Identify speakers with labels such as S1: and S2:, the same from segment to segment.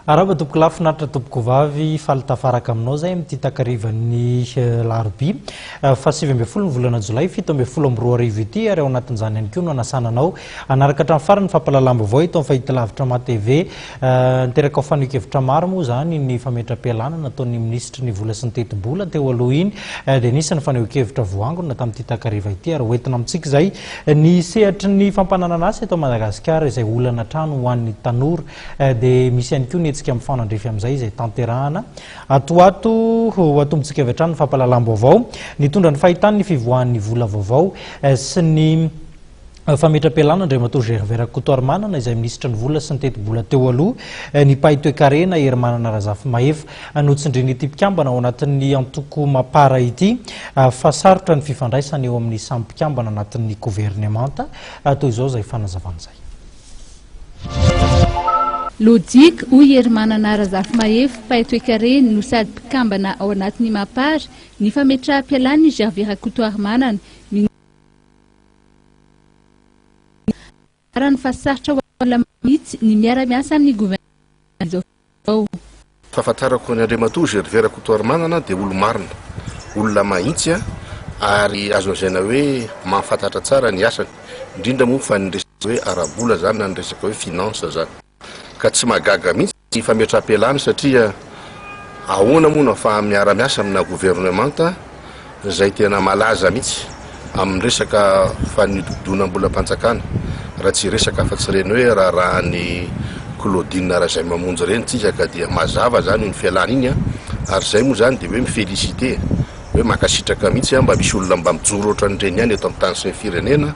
S1: Arahaba tompoko lahy, finaritra tompoko vavy, faly tafaraka aminao zay amin'ity takarivan'ny alarobia faha 19 ny volana jolay 2017 ity ary ao anatin'izany ihany koa no anasana anao hanaraka hatramin'ny farany ny fampahalalam-baovao eto amin'ny fahitalavitra Ma TV. Niteraka fanehoan-kevitra maro moa izany ny fametra-pialana nataon'ny minisitry ny vola sy ny tetibola teo aloha iny dia nisy ny fanehoan-kevitra voangona tamin'ity takariva ity ary hoentina amintsika izay ny sehatry ny fampananana asa eto Madagasikara izay olana hatrany ho an'ny tanora Dia misy ihany koa ny hetsika mifanandrify amin'izay izay tanterahana ato ho ato. Ho atombontsika avy hatrany ny fampahalalam-baovao. Nitondra ny fahitany ny fivoahan'ny vola vaovao sy ny fametra-pialana Andriamatoa Gervais Rakotoarimanana izay minisitry ny vola sy ny tetibola teo aloha, ny mpahay toekarena Herimanana Razafimahefa. Notsindrin'ity mpikambana ao anatin'ny antoko Mapar ity fa sarotra ny fifandraisana eo amin'ny samy mpikambana anatin'ny governemanta. Toy izao izay fanazavana izay.
S2: Lojika, hoy i Herimanana Razafimahefa, mpahay toekarena no sady mpikambana ao anatin'ny Mapar, ny fametraham-pialan'i Gervais Rakotoarimanana, Nambarany fa sarotra ho an'ny olona mihitsy ny miara-miasa amin'ny governemanta amin'izao fotoana izao.
S3: Fahafantarako an'i Andriamatoa Gervais Rakotoarimanana dia olo-marina, olona mahitsy ary azo lazaina hoe mahafantatra tsara ny asany, indrindra moa fa ny resaka hoe ara-bola izany na ny resaka hoe finance izany. Ka tsy mahagaga mihitsy ny fametraham-pialany satria ahoana moa no ahafaha miara-miasa amina governemanta izay tena malaza mihitsy amin'ny resaka fanodinkodinam-bolam-panjakana, raha tsy hiresaka afa-tsy ireny hoe raharahan'i Claudine Razaimamonjy ireny tsika ka dia mazava izany iny fialana iny an, ary izay moa izany dia hoe mi-feliciter, hoe mankasitraka mihitsy an, mba misy olona mba mijoro ohatran'ireny ihany eto amin'ny tany sy ny firenena,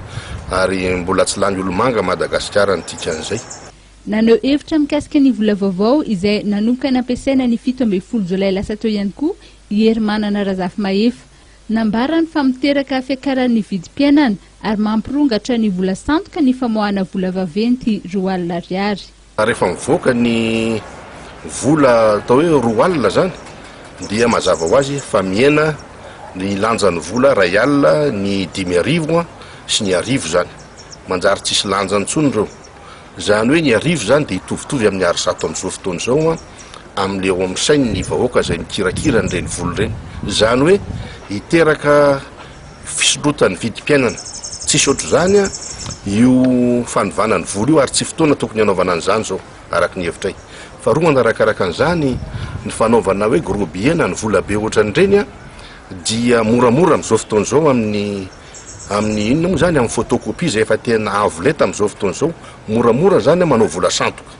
S3: ary mbola tsy lany olo-manga Madagasikara ny dikan'izay.
S2: Naneho hevitra mikasika ny vola vaovao izay nanomboka nampiasaina ny 17 jolay lasa teo ihany koa i Herimanana Razafimahefa. Nambarany fa miteraka fiakaran'ny vidim-piainana ary mampirongatra ny vola sandoka ny famoahana vola vaventy 20 ariary.
S3: Rehefa mivoaka ny vola atao hoe 20 izany dia mazava ho azy fa mihena ny lanjan'ny vola 1000, ny 5000 sy ny 1000 izany. Manjary tsisy lanjany intsony ireo. Izany hoe ny 1000 izany dia hitovitovy amin'ny arizato amin'izao fotoana izao amin'ilay ao amin'ny sain'ny vahoaka izay mikirakira an'ireny vola ireny. Izany hoe hiteraka fisondrotan'ny vidim-piainana. Tsisy ohatr'izany io fanovana ny vola io ary tsy fotoana tokony hanaovana an'izany izao araka ny hevitray. Faharoa manarakaraka an'izany ny fanaovana hoe gros billet na ny vola be ohatran'ireny dia moramora amin'izao fotoana izao amin'ny Amin'ny inona moa izany? Amin'ny photocopie izay efa tena avo lenta amin'izao fotoana izao. Moramora izany manao vola sandoka.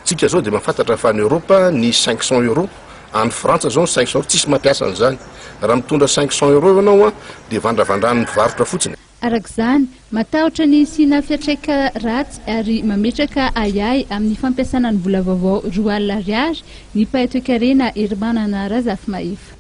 S3: Tsika izao dia mahafantatra fa any Europe ny 500 euros, any Frantsa izao ny 500 euros tsisy mampiasa an'izany. Raha mitondra 500 euros ianao dia vandravandran'ny mpivarotra fotsiny.
S2: Araka izany, matahotra ny hisiana fiantraika ratsy ary mametraka ahiahy amin'ny fampiasana ny vola vaovao 20 ariary ny mpahay toekarena Herimanana Razafimahefa.